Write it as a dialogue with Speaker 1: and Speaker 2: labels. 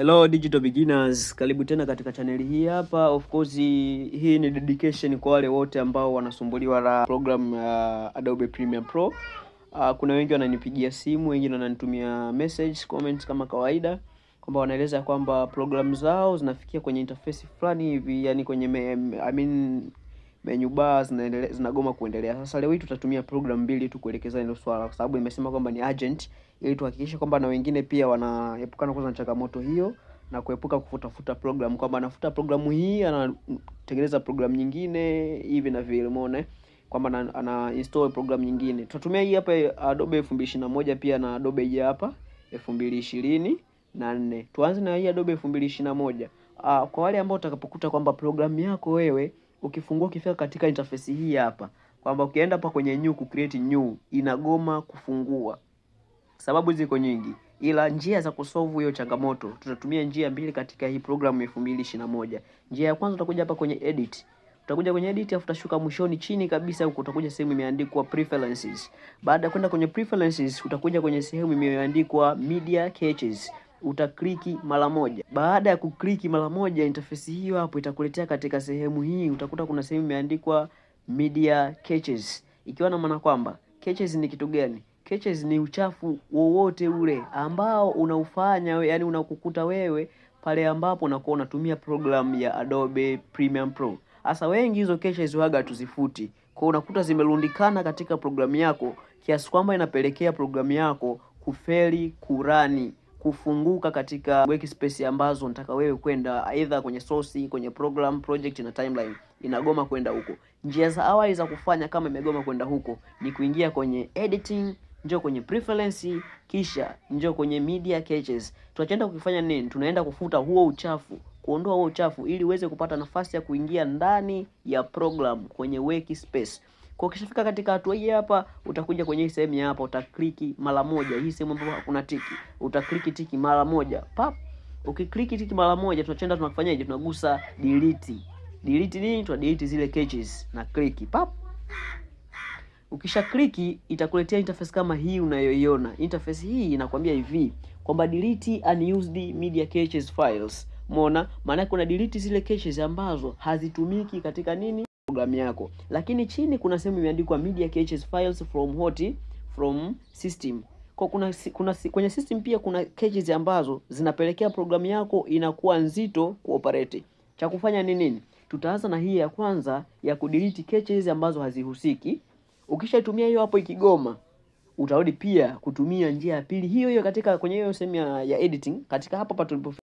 Speaker 1: Hello digital beginners, karibu tena katika chaneli hii hapa. Of course hii ni dedication kwa wale wote ambao wanasumbuliwa na program ya Adobe Premiere Pro. Kuna wengi wananipigia simu, wengine wananitumia message, comments kama kawaida kwamba wanaeleza kwamba program zao zinafikia kwenye interface fulani hivi, yani kwenye I mean menu bar zinaendelea zinagoma kuendelea. Sasa leo hii tutatumia program mbili tu kuelekeza hilo swala, kwa sababu nimesema kwamba ni urgent, ili tuhakikishe kwamba na wengine pia wanaepukana kwanza na changamoto hiyo na kuepuka kufutafuta program, kwamba anafuta programu hii anatengeneza program nyingine hivi na vile, umeona kwamba ana install program nyingine. Tutatumia hii hapa Adobe 2021 pia na Adobe hii hapa 2024. Tuanze na hii Adobe 2021. Kwa wale ambao utakapokuta kwamba programu yako wewe ukifungua ukifika katika interface hii hapa, kwamba ukienda hapa kwenye new ku create new inagoma kufungua. Sababu ziko nyingi, ila njia za kusolve hiyo changamoto tutatumia njia mbili katika hii programu 2021. Njia ya kwanza utakuja hapa kwenye edit. Utakuja kwenye edit afu utashuka mwishoni chini kabisa huko utakuja sehemu imeandikwa preferences. Baada ya kwenda kwenye preferences utakuja kwenye sehemu imeandikwa media caches. Utakliki mara moja. Baada ya kukliki mara moja, interface hiyo hapo itakuletea katika sehemu hii, utakuta kuna sehemu imeandikwa media caches, ikiwa na maana kwamba caches ni kitu gani? Caches ni uchafu wowote ule ambao unaufanya, yani unakukuta wewe pale ambapo unakuwa unatumia program ya Adobe Premiere Pro. Hasa wengi hizo caches huaga tuzifuti, kwa unakuta zimerundikana katika programu yako kiasi kwamba inapelekea programu yako kufeli kurani, kufunguka katika workspace ambazo unataka wewe kwenda, aidha kwenye source, kwenye program, project na timeline, inagoma kwenda huko. Njia za awali za kufanya kama imegoma kwenda huko ni kuingia kwenye editing, njoo kwenye preference, kisha njoo kwenye media caches. Tunachoenda kukifanya nini? Tunaenda kufuta huo uchafu, kuondoa huo uchafu ili uweze kupata nafasi ya kuingia ndani ya program kwenye workspace. Kwa ukishafika katika hatua hii hapa, utakuja kwenye hii sehemu ya hapa, utakliki mara moja. Hii sehemu ambapo hakuna tiki, utakliki tiki mara moja. Pap. Ukikliki tiki mara moja, tunachoenda tunafanyaje? Tunagusa delete. Delete nini? Tuna delete zile caches na kliki. Pap. Ukisha kliki itakuletea interface kama hii unayoiona. Interface hii inakwambia hivi kwamba delete unused media caches files. Umeona? Maana kuna delete zile caches ambazo hazitumiki katika nini? Programu yako. Lakini chini kuna sehemu imeandikwa media caches files from what? From system. Kwa kuna kwenye system pia kuna caches ambazo zinapelekea programu yako inakuwa nzito kuoperate. Cha kufanya ni nini? Tutaanza na hii ya kwanza ya kudelete caches ambazo hazihusiki. Ukishaitumia hiyo hapo ikigoma, utarudi pia kutumia njia ya pili hiyo hiyo katika kwenye hiyo sehemu ya editing katika hapa hapa tulipo.